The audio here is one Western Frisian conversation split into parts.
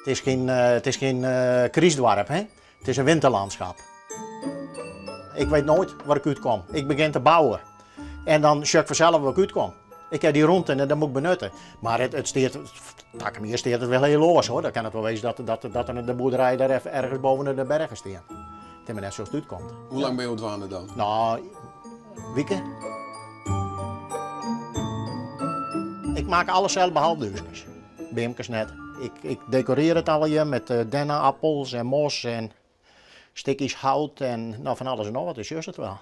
It is gjin, it is gjin krystdoarp, hè? It is in winterlandschap. Ik weet noait wêr ik útkom. Ik begjin te bouwen en dan sjoch ik fansels wêr ik útkom. Ik ha dy rûmte en dat moat ik benutte. Mar it, it stiet, takom jier stiet it wer hiel oars hoor. Dan kin it wol wêze dat, dat, dat de boerderij dêr even ergens boven de bergen stean. It is mar net sa't it útkomt. Hoe lang binne jo dwaande dan? No, wike. Ik maak alles sels behalve de húskes. Beamkes net. Ik, ik dekorear it allegear met denneappels en mos en stikjes hout en no, fan alles en noch wat, dus sjochst it wel.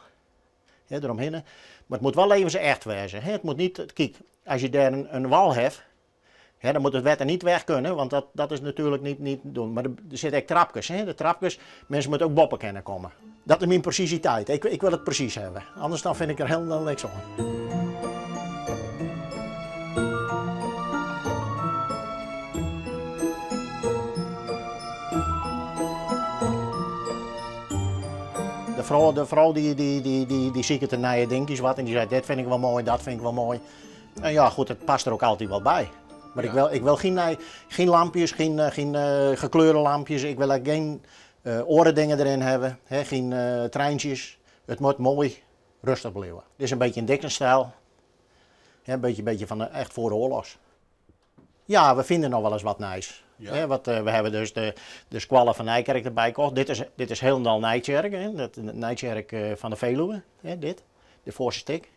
Hè, deromhinne. Mar it moat wol levensecht wêze. Hè. It moat net, kyk, as je dêr in wal hawwe, hè, dan moat it wetter net weg kinne, want dat, dat is natuerlik net, net doen. Mar der, der sitte ek trapkes, hè, de trapkes, minsken moatte ek boppe kinne komme. Dat is myn presisiteit. Ik, ik wil it presys hawwe. Anders dan fyn ik der hielendal niks oan. De frou, de frou dy, dy, dy, dy, dy siket de nije dinkjes wat en dy seit dit fyn ik wol moai, dat fyn ik wol moai. En ja, goed, it past der ek altyd wol by. Mar ik wil, ik wil gjin, nij, gjin lampjes, gjin, gjin gekleurde lampjes, ik wil ek gjin oare dingen deryn hawwe, hè, gjin treintsjes. It moat moai rêstich bliuwe. Dit is in bytsje in Dickens-styl. Hè, in bytsje, bytsje fan de, echt foar de oarlochs. Ja, we fine noch wolris wat nijs. Ja. Hè, wat, we hawwe dus de, de skoalle fan Nijkerk derby kocht. Dit is, dit is hielendal Nijtsjerk, hè, dat, Nijtsjerk fan de Veluwe, hè, dit, de foarste stik.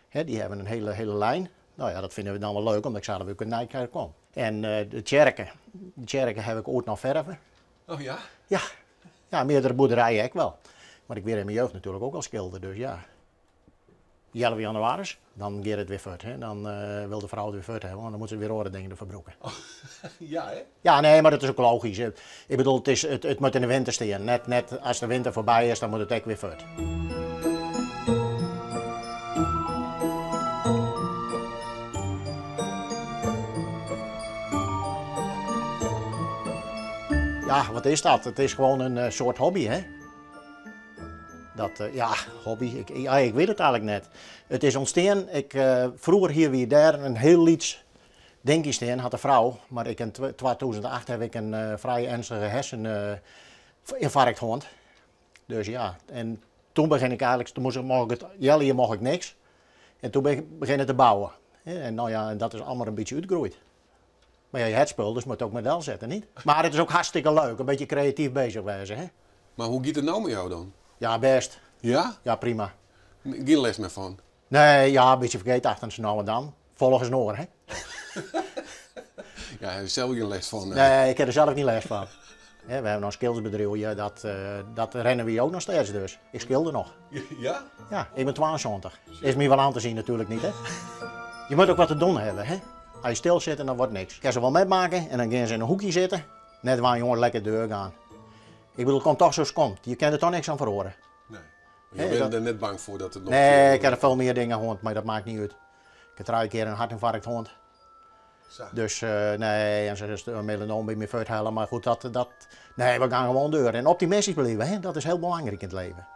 Hè, dy hawwe in hiele, hiele lijn. No ja, dat fine we dan wol leuk, omdat ik sels ek út Nijkerk kom. En de tsjerke, de tsjerke haw ik oait noch ferve. Oh ja? Ja, ja, meardere boerderijen ek wol. Mar ik wie yn myn jeugd natuerlik ek al skilder, dus ja. Healwei jannewaris, dan giet it wer fuort. Hè. Dan wil de frou it wer fuort hawwe, want dan moat se wer oare dingen derfoar brûke. Ja, hè? Ja, nee, mar dat is ek logysk. Ik bedoel, it, is, it, it moat yn de winter stean. Net, net as de winter foarby is, dan moat it ek wer fuort. Ja, wat is dat? It is gewoan in soart hobby, hè? Dat, ja, hobby, ik, ja, ik wit it eigenlik net. It is ûntstien, ik, froeger hie wy dêr in hiel lyts dinkje stean, hat de frou, mar ik in 2008 haw ik in frij ernstige hersenynfarkt hân. Dus ja, en toen begin ik eigenlik, toen moast ik, mocht ik it, healjier mocht ik niks. En toen bin ik begjinne te bouwen. En no ja, en dat is allegear in bytsje útgroeid. Mar ja, je hat spul, dus moat it ek mar delsette, niet? Mar it is ek hartstikke leuk, in bytsje kreatyf beuzich wêze, hè? Mar hoe giet it no mei jo dan? Ja, bêst. Ja? Ja, prima. Gjin lêst mear fan? Nee, ja, in bytsje fergetachtich sa no en dan. Folgens in oar, hè? Ja, hy hat der sels gjin lêst fan. Nee, ik ha der sels gjin lêst fan. We hawwe noch in skildersbedriuw hjir, dat, dat rinne wy ek noch steeds dus. Ik skilder noch. Ja? Ja, ik bin 72. Is my wol oan te sjen natuerlik net, hè? Je moatte ek wat te dwaan hawwe, hè? As je stil sitte, dan wurdt niks. Kinst se wol metmakke en dan gean se yn in hoekje sitte. Net dwaan, jonge, lekker deurgaan. Ik bedoel, it komt toch sa't it komt. Je kinne der toch niks oan feroarje. Nee. Je binne der net bang foar dat it noch. Nee, ik ha der folle mear dingen hân, mar dat makket net út. Ik ha trije kear in hertynfarkt hân. Sa. Dus nee, en se is in melanoom by my fuorthelle, mar goed, dat, dat, nee, we gean gewoan deur. En optimistysk bliuwe, hè, dat is hiel belangryk yn it leven.